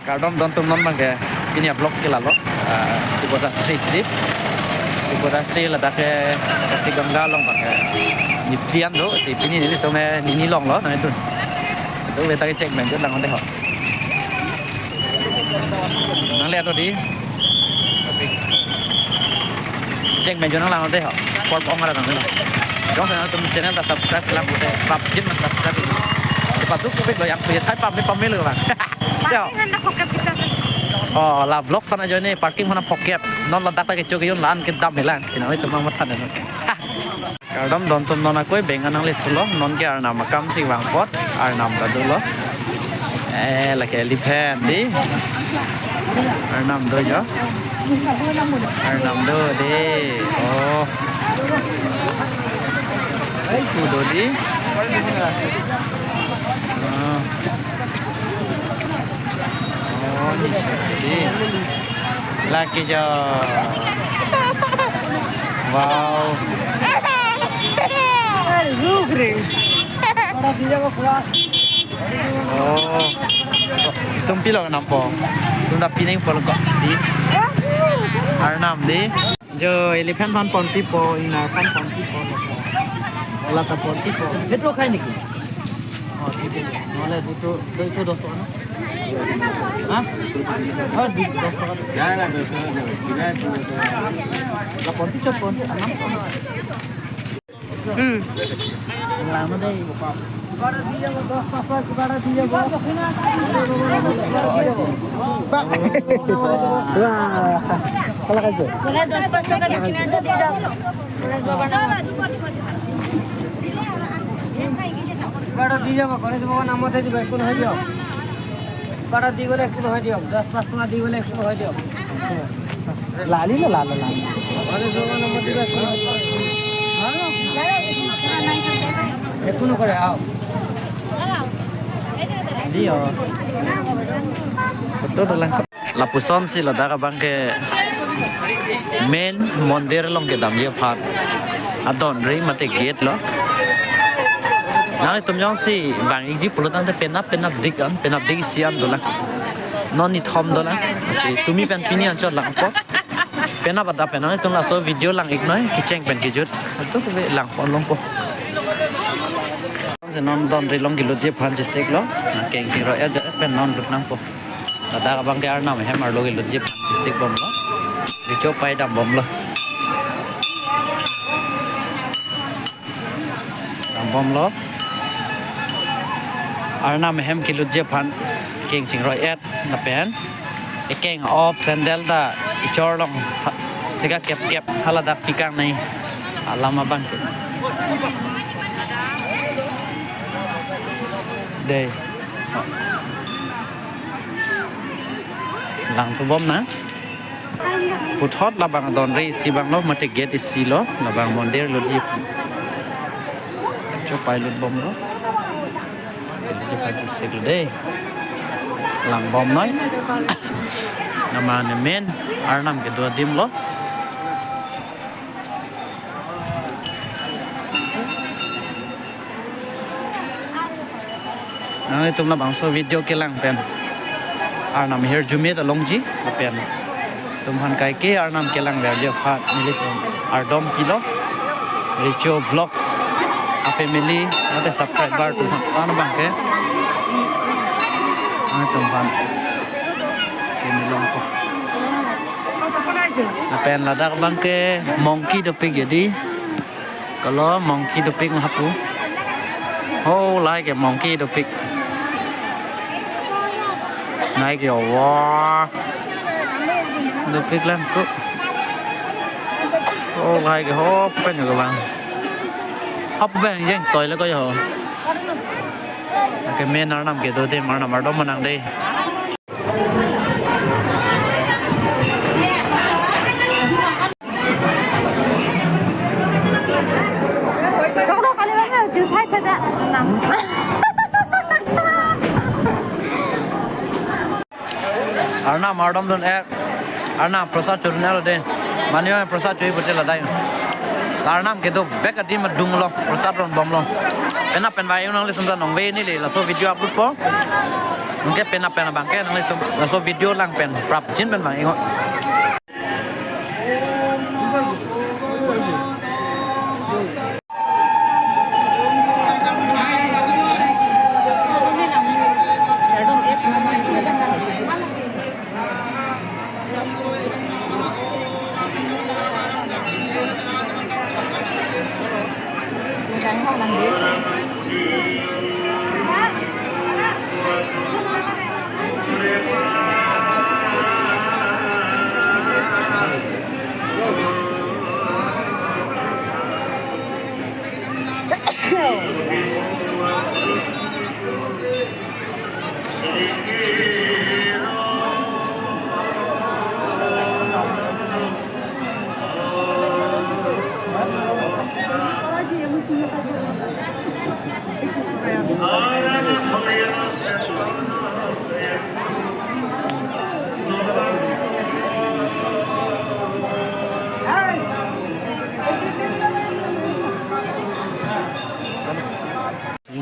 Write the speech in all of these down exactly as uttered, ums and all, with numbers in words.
Kardom don atum, non abangke pini a-vlogs ke lalo, ah, Sibodastri tri. Sibodastri ladak ke Khasi Ganga along abangke niptian do, si pini nelitum ke nini longlo, nangtum. Itu beta ke chek menjot lang onde ho. Nangli ado di. Chek menjot nang lang onde ho. Por pong ara nang. Jongsi nangtum channel ta subscribe lang pute, pap jin nang subscribe. Cepat tuh kupik lo yang punya thai pam ni pamil lo bang. Teo. Parking hana phokep bisa tuh. Oh, la vlogs aphan ajoine parking hana phokep. Non ladak ta kecho kejun lan kedam hilang. Si nanglitum mang mathan non. Kardom don atum, non akoi beng nanglethulo, non ke Arnam akam si vang apot, Arnam ta dolo. Eh, lake elephant di. Arnam do jo. Arnam do di. Oh. Ku do di. Oh. Oh, ni siya di. Lake jo. Wow. Ruk re. Oh. Itum pilo nampo. Itum ta pining polo ko. Di. Arnam di. Jo elephant aphan ponpipo, ingnar aphan ponpipo. Lata ponpipo. Hetlo khai niki? Oh, thik hai. Nole dutu, duiso dos taka na? Ha? Oh, du-, dos taka. Ya, ya, dos taka. Tidak, tidak. La ponpichot, ponpi, anam taka. Hmm. Lang na dei. Wah. Kalah aja. Boleh dos pas taka di sini aja, di dong. Boleh dua nama. Bara di jabo, Ganesh Bhagwan namot hai jabo, ekun hai jabo. Bara di bole ekun hai jabo, dos pas taka di bole ekun hai jabo. Lali lo, lalo, lalo. Ganesh Bhagwan namot hai jabo, ekun hai jabo. Ekun kore, ao. Dio. Betul dalang. Lapuson si ladak abangke main mondir along kedamji aphan adon ri mate gate lo. Nanglitum jongsi vang-ikji pulo tangte penap penap dik an, penap dik isi an dolang. Non nithom dolang. Si tumi pen pini anchot langpo. Penap adap pen nanglitum laso video lang-iknoi, kecheng pen kejut. Itu kebe langpon longpo. Si non don ri along kelutji aphan chesik lo. Keng chingro ya ja pen non lut nangpo. Ladak abangke Arnam ahem arlo kelutji aphan chesik bomlo. Recho pai dam bomlo. Dam bomlo. Arnam ahem kelutji aphan keng chingro-et lapen ekeng op sandal ta ichor along ha, sika kep kep haladak pikang nai alam abangke. Dei. Langthu bom na. Puthot labang adon ri isi abang lo, mate gate isi lo, labang mondir lutji. Chopai lut bomlo. Chopai lut sik lo dei. Lang bomnoi. Nama ne main Arnam kedo adim lo. Nanglitum labangso video kelang pen Arnam ahirjume ta longji lapen itumphan kaike Arnam kelang verji aphan nelitum ardom pilo. Recho Vlogs a family mate subscriber atum aphan abangke nanglitumphan keni longpo. Lapen ladak abangke monkey dopik ya dei. Kalo monkey dopik ma hapu. Ho, lahai ke monkey dopik. Lahai ke, wah. Dopik lang ko. Oh, lahai ke ho pen ko bang. Hop bang jeng toi le ko yo. Ke main Arnam kedo adim, Arnam ardom nang dei. Choklo kali bang, juice hai thada. Arnam ardom dun-e. Arnam prasad chorun-e lo dei. Mane prasad choi pute ladai. Arnam kedovek adim adung lo, prasad ron bomlo. Penap pen vai nanglitum ta nong ve neli laso video upload po. Anke penap pen abangke nanglitum laso video lang pen prapjin pen vang-iknoi.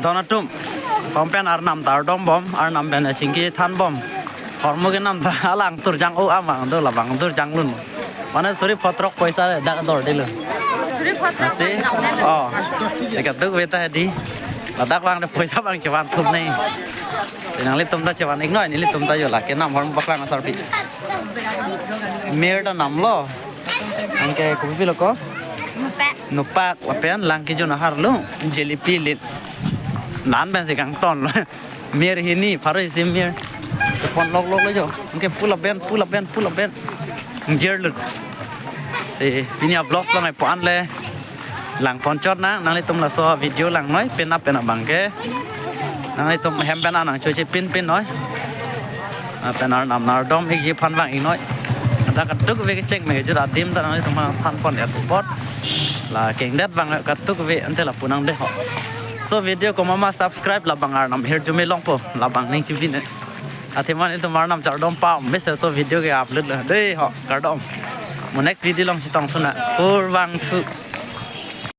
Don atum, pon pen Arnam ta ardom bom, Arnam pen chingki than bom. Hormu kenam ta alang turjang o amang do labang turjang lun. Mane suri photrok poisa dak dor dilo. Suri photrok. Masi? Poisa dor dilo. Oh. Eka duk beta hedi. Ladak bang de poisa bang chevan thum nei. Nanglitum ta chevan-iknoi, nelitum ta jo la kenam hormu paklang asarpi. Mir ta namlo. Anke kopi pilo ko? Nupak. Nupak lapen lang kejun ahar lo. Jelebi lit. Nan pen si kangton lo. Mir hini, pharo isi mir. Pon lok lok lo jo. Anke pula ben, pula ben, pula ben. Jer lut. Si pini a-vlog long ai pon le. Lang pon chot na, nanglitum laso video langnoi, penap pen abangke. Nanglitum hem pen anang choche pin pin noi. Ah, pen Arnam nangardom-ikji aphan vang-iknoi. Dak kaduk ve kecheng me jut adim ta nanglitum aphan than pon ya tupot. La kengdet vang kaduk ve ante lapu nang de ho. So video komat ma subscribe labang Arnam ahirjume longpo labang ning chibine. Athema nelitum Arnam chardom pam mese so video ke upload lo. Dei ho kardom. Mo next video long chetong suna. Kurvangthu.